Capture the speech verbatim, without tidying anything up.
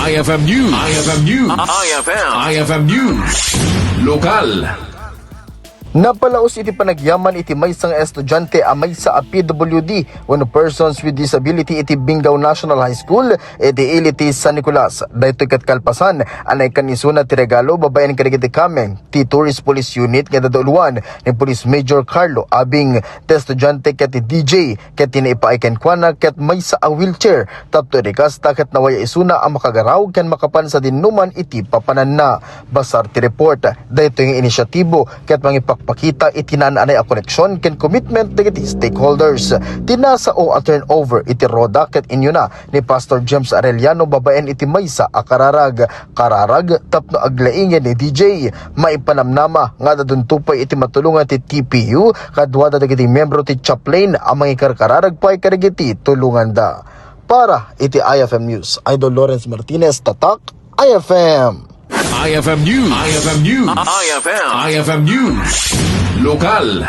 I F M News. I F M News. I F M. I F M News. Lokal. Napalaos iti panagyaman iti maysa nga estudiante a maysa a P W D wenno persons with disability iti Binggao National High School iti ili ti San Nicolas. Daytoy ket kalpasan a naikkan isuna ti regalo babaen kadagiti kameng ti Tourist Police Unit nga dadauluan ni Police Major Carlo Abing. Ti estudiante ket ti D J ket ti naipaay kenkuana ket maysa a wheelchair tapno idi kasta ket nawaya isuna a makagaraw ken makapan sadinoman iti papananna. Basar ti report, daytoy nga inisyatibo ket mangipakpakita iti naan-anay a koneksion ken commitment dagiti stakeholders. Ti nasao a turnover iti roda ket inyona ni Pastor James Arellano babaen iti maysa a kararag. Kararag tapno aglaingen ni D J. Maipanamnama nga adda dunto pay iti matulongan ti T P U kaduada dagiti miyembro ti chaplain a mangikarkararag pay kadagiti tulonganda. Para iti I F M News, Idol Lawrence Martinez, Tatak, I F M. I F M News. I F M News. I F M. I F M News. Lokal.